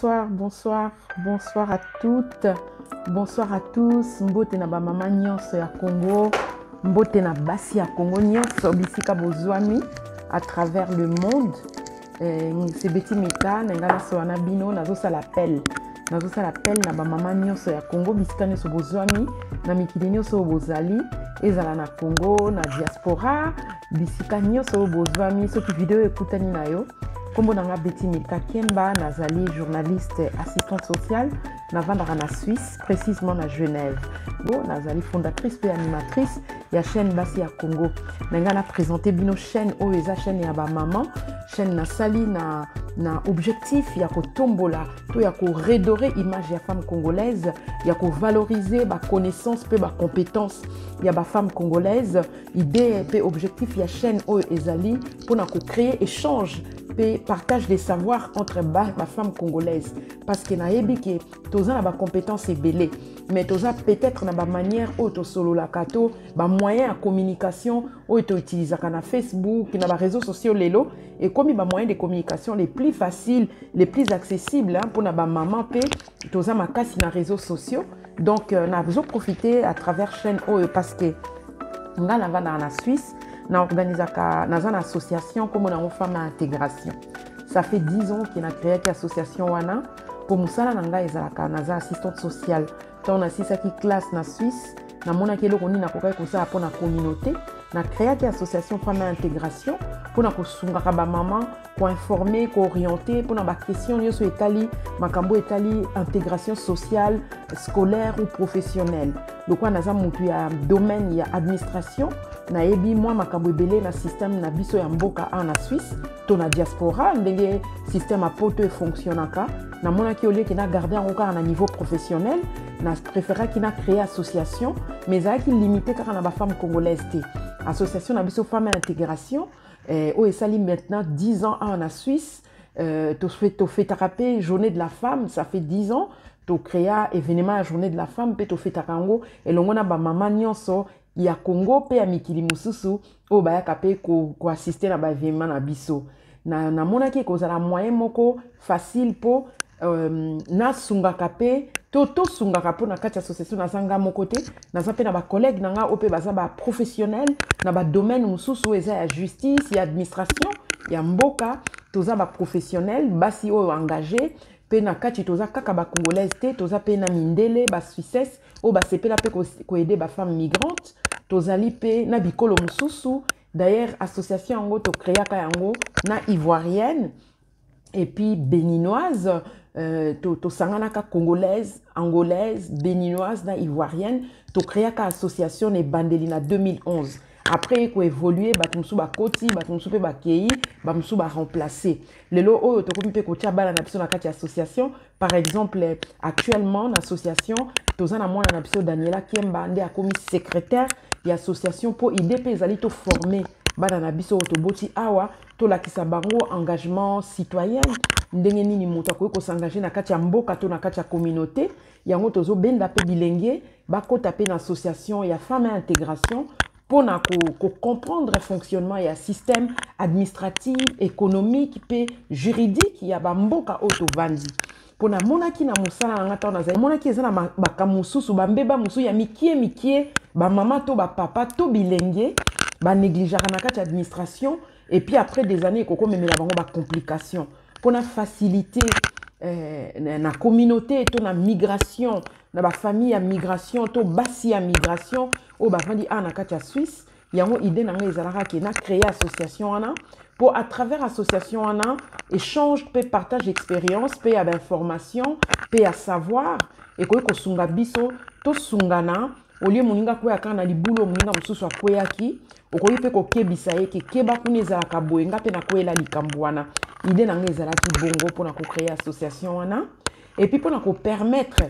Bonsoir, bonsoir, bonsoir à toutes, bonsoir à tous. Mbote na ba mama nyonso ya Congo, mbote na basi ya Congo nyonso bisika bozwami à travers le monde. Eh, c'est Betty Mika, na nga nasola na bino, nazosala appel. Nazosala appel na ba mama nyonso ya Congo bisika nyonso bozwami, na mikili nyonso oyo bozali, ezala na Congo, na diaspora, bisika nyonso oyo bozwami, soki video ekutani na yo. Kombo na nga Betty Milka Kemba, nazali journaliste assistante sociale, navandaka na Suisse, précisément na Genève. Bo nazali fondatrice pe animatrice ya chaîne Basi ya Congo. Na nga na présenter bino chaîne oyo eza chaîne ya ba maman, chaîne nasali na objectif ya kotombola to ya ko redorer image ya femme congolaise, ya ko valoriser ba connaissance pe ba compétences ya ba femme congolaise. Idée pe objectif ya chaîne oyo ezali pona ko créer échange pe partage des savoirs entre ba femmes congolaises, parce que nayebi ke toza na ba compétences ebele, mais toza peut-être na ba manière oyo tosololaka to ba moyens ya communication oyo toutilisaka na Facebook, na ba réseaux sociaux lelo ekomi ba moyens de communication les plus faciles, les plus accessibles, hein, pona ba maman pe toza makasi na réseaux sociaux. Donc nazo profiter à travers chaîne oyo parce que nga navandaka na Suisse, na organisaka, naza na association kombo nango Femme à Intégration. Ça fait 10 ans que na créaki association wana po mosala na ngai ezalaka naza assistante sociale. Ntango nasilisaki classe na Suisse, namonaki eloko nini nakokaki kosala mpo na communauté. Na créaki association Femme à Intégration mpo na kosungaka ba mama, koinformer, koorienter mpo na ba question nyonso etali makambo etali intégration sociale, scolaire ou professionnelle. Lokola naza motu ya domaine ya administration, nayebi mwa makambo ebele na système na biso ya mboka awa na Suisse to na diaspora, ndenge système ya poto efonctionnaka. Namonaki au lieu ke na garder yango kaka na niveau professionnel, na préféraki na créer association, mais ezalaki limité kaka na ba femmes congolaises te. Association na biso Femme à Intégration, oyo esali maintenant 10 ans awa na Suisse, tofetaka pe journée de la femme, ça fait 10 ans tocréa événement ya journée de la femme pe tofetaka yango elongo na ba mama nyonso ya Congo pe ya mikili mosusu oyo bayaka pe koassister na ba événement na biso. Namonaki ekozala moyen moko facile po nasungaka pe to tosungaka po na kati ya association naza nga moko te, naza pe na ba collègue na nga oyo pe baza ba professionnel na ba domaine mosusu oyo eza ya justice, ya administration, ya mboka. Toza ba professionnel basi oyo engagé pe na kati toza kaka ba congolaise te, toza pe na mindele, ba suissesse oyo basepela pe koaider ba femmes migrantes. Tozali pe na bikolo mosusu. D'ailleurs association yango tocréaka yango na ivoirienne et puis béninoise, tosanganaka congolaise, angolaise, béninoise na ivoirienne, tocréaka association na ebandeli na 2011. Après koévoluer, bato mosusu bakoti, bato mosusu mpe bakei, bato mosusu baremplacer. Lelo oyo tokomi mpe kotia bana na biso na kati ya association. Par exemple, actuellement na association toza na mwana na biso Daniela Kiemba nde akomi secrétaire ya association po idée mpe ezali toformer bana na biso oyo toboti awa, tolakisa bango engagement citoyen, ndenge nini moto akoki kos'engager na kati ya mboka to na kati ya communauté. Yango tozobenda mpe bilenge bakota mpe na association ya Femme et Intégration mpona ko comprendre fonctionnement ya système administratif, économique mpe juridique ya bamboka oyo tovandi. Mpo namonaki na mosala na nga ntango nazali, namonaki eza na makambo mosusu, bambeba mosusu ya mikie mikie, bamama to bapapa to bilenge banégligeaka na kati ya administration, et puis après des années ekokomemela bango bacomplication. Mpona faciliter na communauté to na migration, na bafamille ya migration to basi ya migration oyo bavandi awa na kati ya Suisse, yango idée na ngai ezalaka ke na créer association wana po à travers association wana échange pe partage expérience pe ya bainformation pe ya savoir ekoki kosunga biso tosungana. Au lieu moninga akwea kaka na libulu oyo moninga mosusu akweyaki, okoki mpe kokebisa ye ke keba kuna ezalaka boye, nga mpe nakweyela likambo wana. Idée na ngai ezalaki bongo mpona kocréer association wana, et puis mpona kopermettre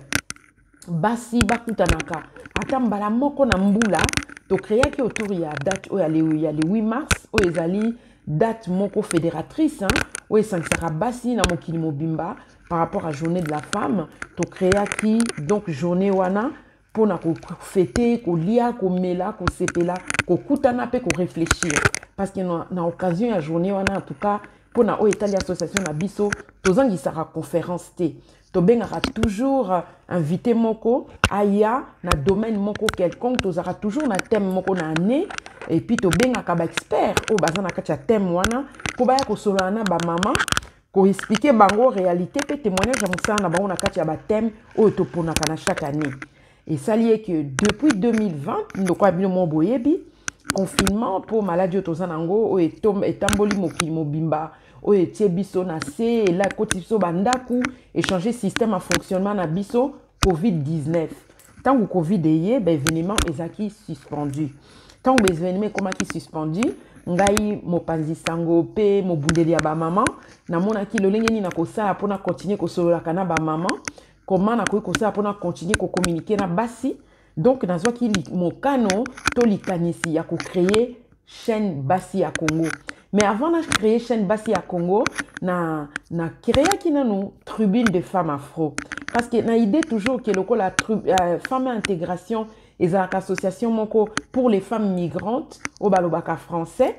basi bakutanaka ata mbala moko na mbula. Tocréaki autour ya date oyo ya le 8 mars, oyo ezali date moko fédératrice, hein, oyo esangisaka basi na mokili mobimba par rapport à journée de la femme. Tocréaki donc journée wana mpona kofete, kolia, komela, kosepela, kokutana mpe korefléchir, parce que na occasion ya journée wana, en tout cas Mpo na oyo etali association na biso, tozangisaka conférence te. Tobengaka toujours invité moko aya na domaine moko quelconque. Tozalaka toujours na thème moko na année, et puis tobengaka baexpert oyo baza na kati ya thème wana mpo baya kosolola na bamama, koexpliquer bango réalité mpe témoignage ya mosala na bango na kati ya bathème oyo toponaka na chaque année. Esali ye ke depuis 2020, ndoko ya bino moko boyebi, confinement mpo maladi oyo toza nango, oyo etamboli mokili mobimba, oyo etie biso na se, ela ekoti biso bandako, echanger système ya fonctionnement na biso, COVID-19. Ntango COVID eye, baévénement ezalaki suspendu. Ntango baévénement ekomaki suspendu, ngai mopanzi sango mpe mobundeli ya bamama namonaki lolenge nini nakosala mpona continuer kosololaka na bamama, comment nakoki kosala mpona continuer kocommuniquer na basi. Donc nazwaki mokano to likanisi ya kocréer chaîne Basi ya Congo. Mais avant na créer chaîne Basi ya Congo, na créaki nanu Tribune de Femmes Afro, parce que na idée toujours ke lokola Femme Intégration ezalaka association moko pour les femmes migrantes oyo balobaka français,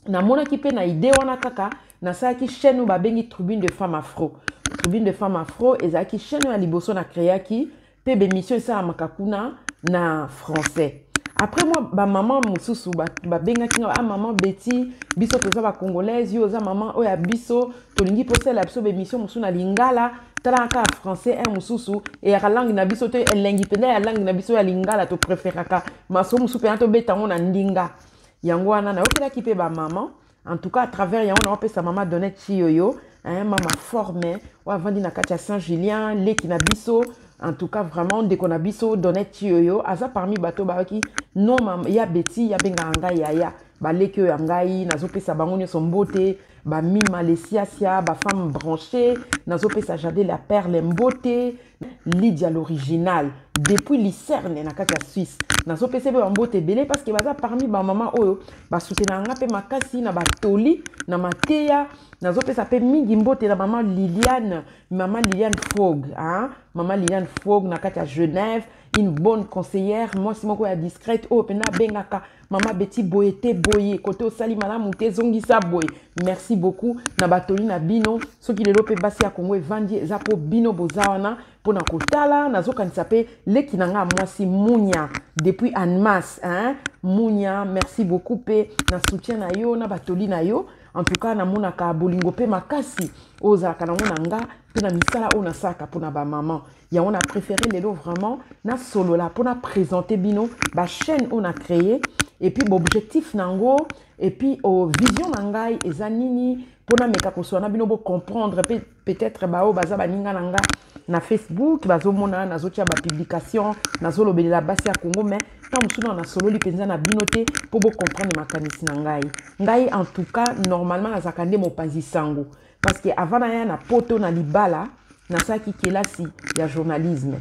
namonaki mpe na idée wana kaka nasalaki chaîne oyo babengi Tribune de Femmes Afro. Tribune de Femmes Afro ezalaki chaîne oyo ya liboso na créaki, mpe bémission esalamaka kuna na français. Après moi, bamama mosusu babengaki nga: "Ah, mama Betty, biso toza bacongolaise, yo oza mama oyo ya biso, tolingi mpo osalela biso bémission mosusu na lingala. Talaka kaka français, un mosusu eyaka langue na biso to elengi mpenza ya langue na biso ya lingala, topréféraka maso mosusu mpenza tobeta yango na ndinga." Yango wana nayokelaki mpe bamama. En tout cas, à travers yango, naopesa mama Donet Chiyoyo, hein, mama forme oyo avandi na kati ya Saint Julien, leki na biso. En tout cas, vraiment, ndeko na biso Donet Chiyoyo aza parmi bato bayaki non mama ya Betty, yabengaka ngai yaya. Baleki oyo ya ngai, nazopesa bango nyonso mbote, bamima lesiasia, bafemme branché. Nazopesa Jade la Perle mbote, Lydia l'original depuis Lucerne na kati ya Suisse. Nazopesa mpe bambote ebele parce que baza parmi bamama oyo basoutenaka nga mpe makasi na batoli, na mateya. Nazopesa mpe mingi mbote na mama Liliane, mama Liliane Fog, hein? Mama Liliane Fog na kati ya Genève, une bonne conseillère, mwasi moko ya discrète oyo mpenza abengaka: "Mama Betty, boye te, boye kote osali malamu te, ezongisa boye." Merci beaucoup na batoli na bino. Soki lelo mpe Basi ya Kongo evandi, eza mpo bino boza wana mpona kotala. Nazokanisa mpe leki na nga mwasi Munya depuis Annemasse, hein? Munya, merci beaucoup mpe na soutien na yo, na batoli na yo. En tout cas, namonaka bolingo mpe makasi oyo ozalaka nango na nga mpe na misala oyo nasalaka mpona bamama. Yango na préféré lelo vraiment nasolola mpona présenter bino bachaîne oyo na créé, et puis baobjectif nango, et puis oh, vision na ngai eza nini, mpona meka kosola na bino, bocomprendre mpe peut-être baoyo baza baninga na nga na Facebook, bazomona nazotia bapublication, nazolobelela Basi ya Congo, mais ntango mosusu na nasololi mpenza na bino te mpo bocomprendre makanisi na ngai. Ngai, en tout cas, normalement nazalaka nde mopanzi sango, parce que avant naya na Poto na libala, nasalaki kelasi ya journalisme.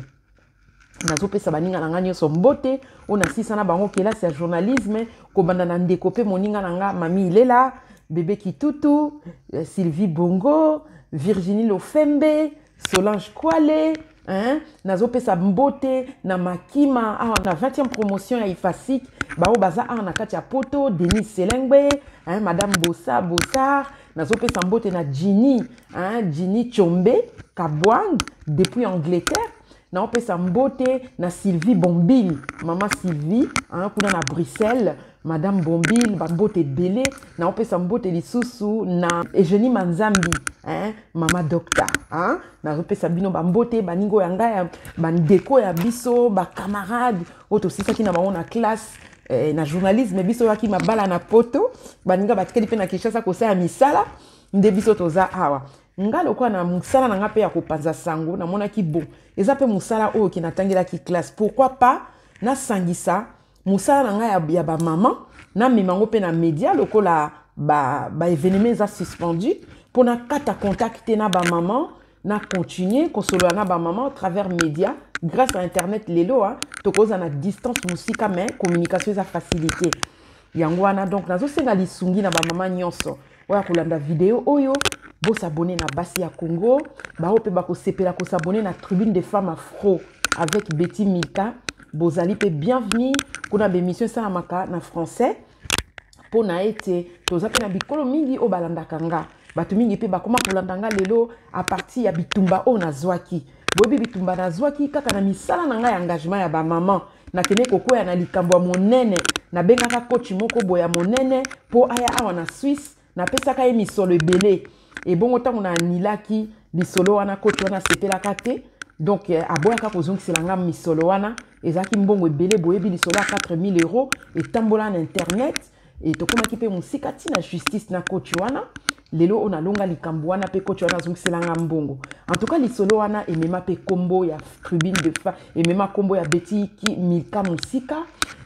Nazopesa baninga na ngai nyonso mbote oyo nasisa na bango kelasi ya journalisme, kobanda na ndeko mpe moninga na nga Mami Ilela, Bebe Kitutu, Sylvie Bongo, Virginie Lofembe, Solange Kwale, hein? Nazopesa mbote na Makima awa na 20e promotion ya IFASIC, bao baza awa na kati ya Poto, Denis Selengbe, hein? Madame Bosa Bosar. Nazopesa mbote na Jini, hein? Jini Chombe Kabwang depuis Angleterre. Naopesa mbote na Sylvie Bombile, mama Sylvie, hein? Kuna na Bruxelles, madame Bombile, bambote ebele. Naopesa mbote lisusu na Eugénie Manzambi, hein? Mama docteur, hein? Nazopesa bino bambote, baninga oyo ya ngai, bandeko ya biso, bacamarade oyo tosisaki na bango na classe na journalisme. Biso oyaki mabala na Poto, baninga batikali mpe na Kinshasa kosala misala. Nde biso toza awa. Nga lokola na mosala na nga mpe ya kopanza sango, namonaki bon, eza mpe mosala oyo ke natangelaki classe, pourquoi pas nasangisa mosala na ngai ya bamama, namema yango mpe na média. Lokola baévénement ba eza suspendu, mpo nakata contact te na bamama, na continuer kosolola na bamama à travers média. Grâce à internet lelo tokoza na distance mosika, mais communication eza facilité. Yango wana donc nazosenga lisungi na bamama nyonso oyo akolanda video oyo: bos'abonner na Basi ya Congo. Bao mpe bakosepela kos'abonner na Tribune des Femmes Afro avec Betty Milka, bozali mpe bienvenue kuna. Bémission esalamaka na français mpo na ete toza mpe na bikolo mingi oyo balandaka nga. Bato mingi mpe bakoma kolanda nga lelo à partir ya bitumba oyo nazwaki. Boyebi bitumba nazwaki kaka na misala na ngai ya engagement ya bamama. Nakende kokwea na likambo ya monene, nabengaka coach moko boye ya monene mpo aya awa na Suisse, napesaka ye misolo ebele. Ebongo ntango na anilaki lisolo wana, coach wana asepelaka te, donc aboyaka kozongisela nga misolo wana. Ezalaki mbongo ebele, boyebi lisolo ya 4000 euros etambola na internet, e tokomaki mpe mosika ntina justice na coach wana. Lelo oyo nalonga likambo wana mpe coach wana azongisela nga mbongo. En tout cas lisolo wana emema mpe kombo ya Tribune de Femme, emema kombo ya Betty Milka mosika,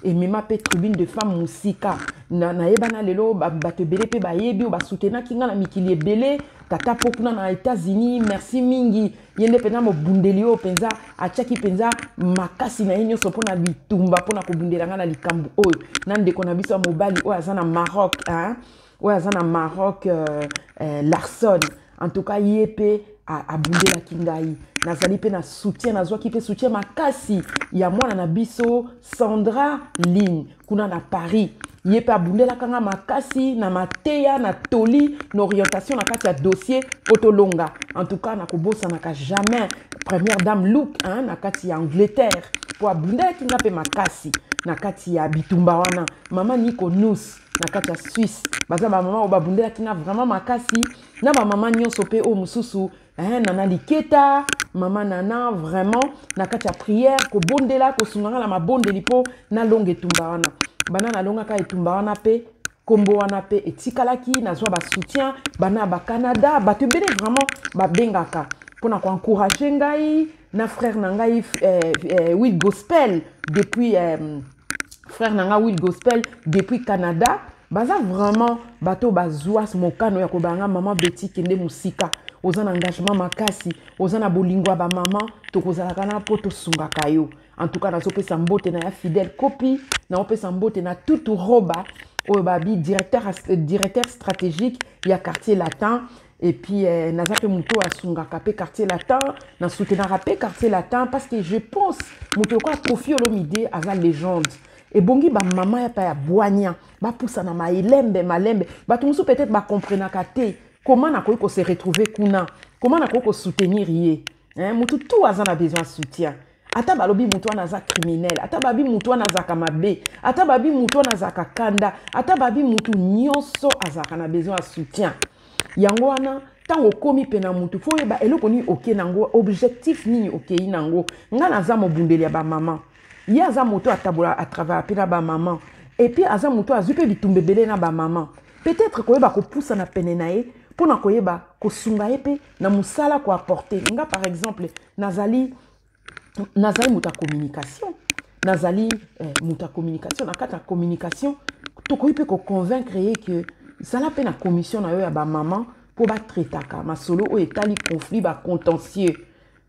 emema mpe Tribune de Femme mosika. Nayebana lelo bato ebele mpe bayebi oyo basutenaki nga na mikili ebele. Tata po kuna na États-Unis, merci mingi. Ye nde mpenza mobundeli oyo mpenza atiaki mpenza makasi na ye nyonso mpona bitumba, mpona kobundela nga na likambo oyo. Na ndeko na biso ya mobali oyo aza na Maroc, hein? Oyo aza na Maroc, Larson. En tout cas ye mpe abundelaki ngai. Nazali mpe na soutien, nazwaki mpe soutien makasi ya mwana na biso Sandra Lynn kuna na Paris. Ye mpe abundelaka nga makasi na mateya, na toli, na orientation na kati ya dossier po tolonga. En tout cas nakobosanaka jamais première dame Luke, hein, na kati ya Angleterre, po abundelaki nga mpe makasi na kati ya bitumba wana. Mama Nico Nus na kati ya Suisse, baza ba mama oyo babundelaki nga vraiment makasi, na ba mama nyonso mpe oyo mosusu, hein, Nana Liketa, mama Nana, vraiment na kati ya prière, kobondela, kosunga nga na mabondeli mpo nalonga etumba wana. Bana nalongaka etumba wana mpe kombo wana mpe etikalaki, nazwa ba soutien bana ba Canada, bato ebele vraiment babengaka mpona koencourager ngai na frère na ngai Will Gospel depuis frère na ngai Will Gospel depuis Canada. Baza vraiment bato bazwa mokano ya kobanga mama Betty kende mosika, oza na engagement makasi, oza na bolingo ya ba mama, tokozalaka na po tosungaka yo. En tout cas nazopesa mbote na ya Fidèle Kopi, nazopesa mbote na Tutu Roba oyo babi directeur stratégique ya Quartier Latin. Et puis naza pe moto asungaka pe Quartier Latin, na soutenaka pe Quartier Latin parce que je pense moto lokola Koffi Olomide aza légende. Ebongi ba mama ya pa ya bwanya, bapusa na malembe malembe. Bato mosusu peut-être ba comprenaka te comment nakoki ko se retrouver kuna, comment nakoki ko soutenir ye. Hein, moto tout aza na besoin de soutien. Ata balobi moto wana aza criminel, ata babi moto wana azalaka mabe, ata babi moto wana azalaka kanda, ata babi moto nyonso azalaka na besoin ya soutien. Yango wana ntango okomi pe na motu, fo oyeba eloko nini oke nango, objectif nini okei nango. Nga naza mobundeli ya ba mama, ye aza moto atabola a travailler pe na ba mama, et puis aza moto azwi pe bitumba ebele na ba mama. Peut-être koyeba kopusa na pene na ye mpona koyeba kosunga ye pe na mosala ko apporter. Nga par exemple nazali moto ya communication, nazali moto ya communication. Na kati ya communication tokoki pe ko convaincre ye que zala pe na commission na yo ya ba mama po batraitaka masolo oyo etali conflit, ba contentieux,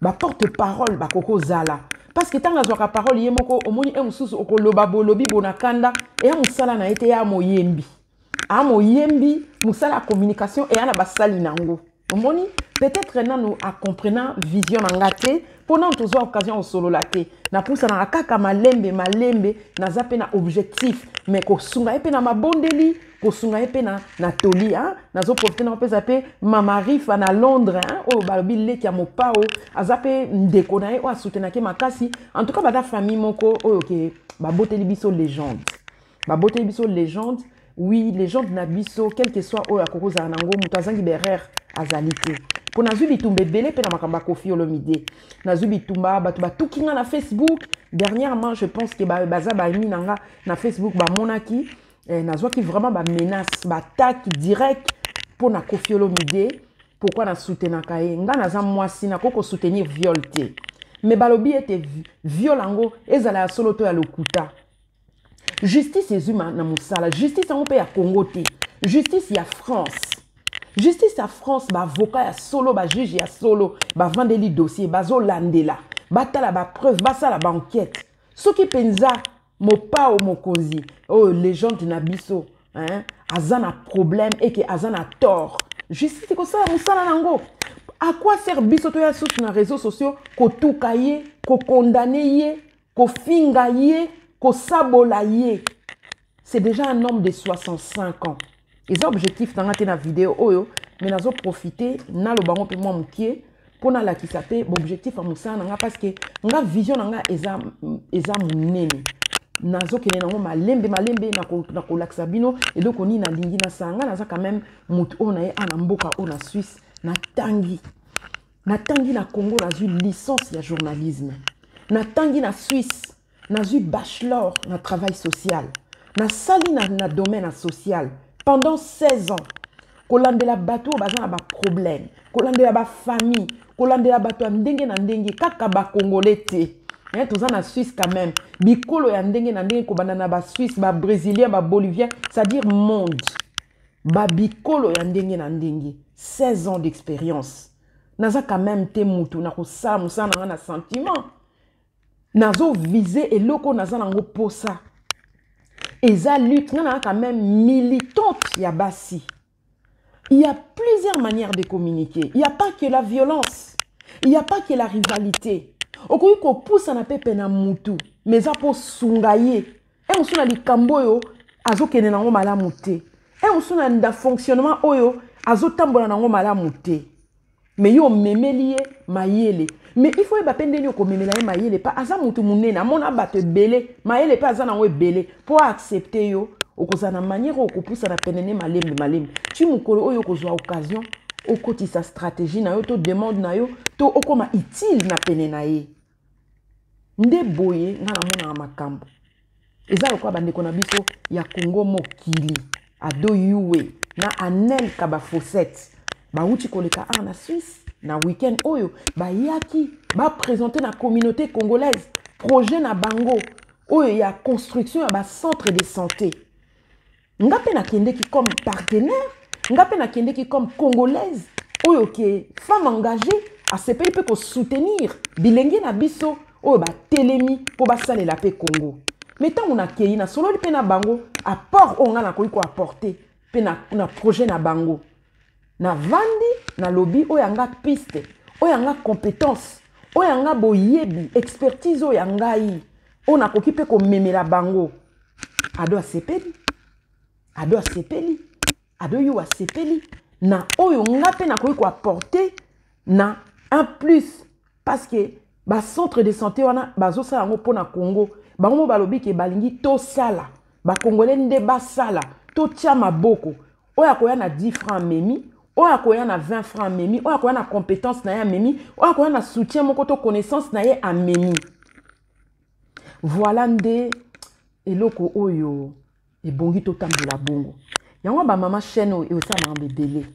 ba porte-parole bakoki kozala. Parce que ntango azwaka parole ye moko, omoni ye mosusu okoloba bolobi bona kanda, eya mosala na ye te, ya moyembi. A moyembi, mosala ya communication eya na basali nango. Omoni, peut-être nanu a comprenant vision na nga te, po nanu tozwa occasion osolola te. Napusanaka kaka malembe malembe, naza pe na objectif, mais kosunga ye pe na mabondeli, kosunga ye pe na toli, hein? Nazo profiter na kopesa pe Mama Rifa na Londres, hein? Oyo balobi leki ya mopao, aza pe ndeko na ye oyo asoutenaki makasi. En tout cas baza famille moko oyo ke baboteli biso légende. Baboteli biso légende. Oui, légende na biso, quel que soit oyo akokozala nango, moto azangi berere azali te. Po nazwi bitumba ebele pe na makambo ya Koffi Olomide. Nazwi bitumba, bato batuki nga na Facebook. Dernièrement, je pense que baza ba ami na nga na Facebook bamonaki, nazwaki vraiment ba menaces, ba attaques direct po na Koffi Olomide. Pourquoi na soutenaka ye? Nga naza mwasi, nakoki ko soutenir viol te. Mais balobi ete viol yango ezala ya solo to ya lokuta. Justice ezwi na mosala. Justice yango mpe ya Congo te. Justice ya France. Justice ya France, ba avocat ya solo, ba juge ya solo, bavandeli dossier, bazolandela, batala ba preuve, basala ba enquête. Soki mpenza mopao mokonzi oyo légende na biso, hein, aza na problème et que aza na tort, justice ekosala mosala nango. À quoi sert biso toya susu na réseaux sociaux kotuka ye, kokondamner ye, kofinga ye, kosabola ye? C'est déjà un homme de 65 ans. Eza objectif nanga te na vidéo oyo, Mais nazoprofite naloba yango mpe mwa mokie mpo nalakisa mpe baobjectif ya mosala na nga, parce que nga vision na nga eza monene. Nazokende nango malembe malembe, nakolakisa bino eloko nini nalingi nasala. Nga naza quand même motu oyo na ye a na mboka oyo na Suisse. Natangi na Congo, nazwi licence ya journalisme. Natangi na Suisse, nazwi bachelor na travail social. Nasali na domaine ya social pendant 16 ans, kolandela bato oyo baza na baproblème, kolandela bafamille, kolandela bato ya ndenge na ndenge, kaka bakongole te. Toza na Suisse quand même, bikolo ya ndenge na ndenge, kobanda na basuisse, babrésilien, babolivien, c'est-à-dire monde, babikolo ya ndenge na ndenge. 16 ans d'expérience. Naza quand même te mutu na kosala mosala na nga na sentiment. Nazovise eloko naza nango posa, eza lutte. Nga naza quand même militante ya basi. Il y a plusieurs manières de communiquer. Il n'y a pas que la violence, il n'y a pas que la rivalité. Okoki kopusana mpe na mutu, mais eza mpo sunga ye. E mosusu na likambo oyo azokende nango malamu te, e mosusu na fonctionnement oyo azotambola nango malamu te, mais yo omemeli ye mayele. Mais il faut yeba mpe ndeni okomemela ye mayele, pa aza motu monene, amona bato ebele, mayele mpe aza nango ebele mpo aaccepte yo. Okozala na manière oyo okopusana penene malembe malembe, ti mokolo oyo okozwa occasion okotisa stratégie na yo to demande na yo to okóma utile na pene na ye. Nde boye nga namonaka makambo. Eza lokola bandeko na biso ya Congo Mokili, Ado Yuwe na Anelka Bafosete, bawuti koleka awa na Suisse na weekend oyo. Bayaki baprésente na communauté congolaise projet na bango oyo ya construction ya bacentre de santé. Nga mpe nakendeki comme partenaire, nga mpe nakendeki comme congolaise oyo ke femme engagée, asepeli mpe kosoutenir bilenge na biso oyo batelemi mpo basalela mpe Congo. Mais ntango nakei, nasololi mpe na bango apport oyo nga nakoki koapporte mpe na projet na bango. Navandi, nalobi oyo yanga piste, oyo yanga compétence, oyo yanga boyebi, expertise oyo ya ngai oyo nakoki mpe komemela bango. Ado asepeli, Ado asepeli, Ado yo asepeli na oyo nga mpe nakoki koapporte na un plus, parce que bacentre de santé wana bazosala yango mpo na Congo. Bango mo balobi ke balingi tosala, bakongole nde basala, totia maboko. Oyo akoya na 10 francs amemi, oyo akoya na 20 francs amemi, oyo akoya na compétence na ye amemi, oyo akoya na soutien moko to connaissance na ye amemi. Voilà nde eloko oyo ebongi totambola bongo. Yango bamama, chaîne oyo esala makambo ebele,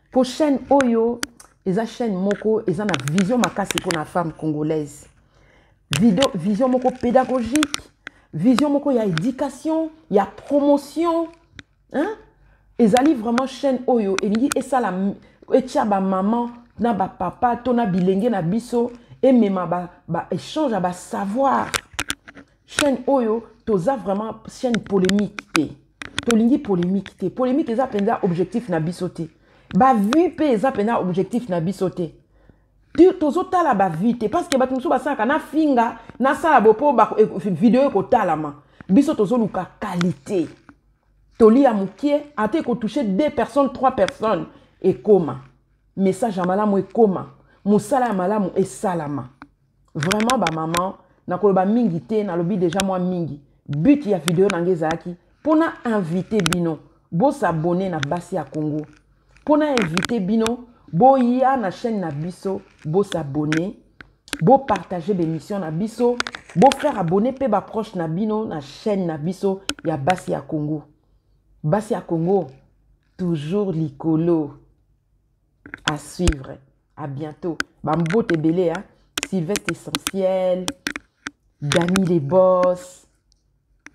mpo chaîne oyo eza chaîne moko eza na vision makasi mpona femme congolaise. Vision moko pédagogique, vision moko ya éducation, ya promotion, hein? Ezali vraiment chaîne oyo elingi esala, etia bamama na bapapa to na bilenge na biso, emema baéchange ba ya basavoir. Chaîne oyo toza vraiment chaîne polémique te, tolingi polémique te. Polémique eza mpenza objectif na biso te. Bavues mpe eza mpenza objectif na biso te. Tozotala bavues te, parce que bato mosusu basalaka nafinga, nasala bo mpo video ekotalama. Biso tozoluka qualité. Tolia mokie, ata ekotouche deux personnes, trois personnes, ekoma message ya malamu, ekoma mosala ya malamu esalama. Vraiment bamama, nakoloba mingi te, nalobi deja mwa mingi. But ya video na ngai ezalaki mpona invite bino bosabone na Basi ya Congo, mpona invite bino boya na chaîne na biso, bosabone, bopartage bémission na biso, bofaire abonner mpe baproche na bino na chaîne na biso ya Basi ya Congo. Basi ya Congo toujours likolo. À suivre, à bientôt. Bambote ebele, hein? Sylvestre Essentiel, Dani les Boss,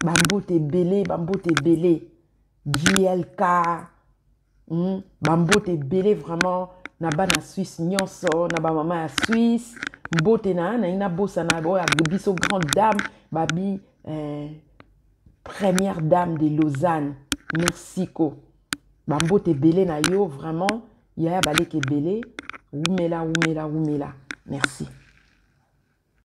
bambote ebele, bambote ebele, GLK, Bambote ebele vraiment na bana Suisse nyonso, na bamama ya Suisse. Mbote na nalingi nabosana oyo ya biso grande dame babi, première dame de Lausanne, merci ko. Bambote ebele na yo vraiment, yaya baleki ebele. Wumela, wumela, wumela, merci.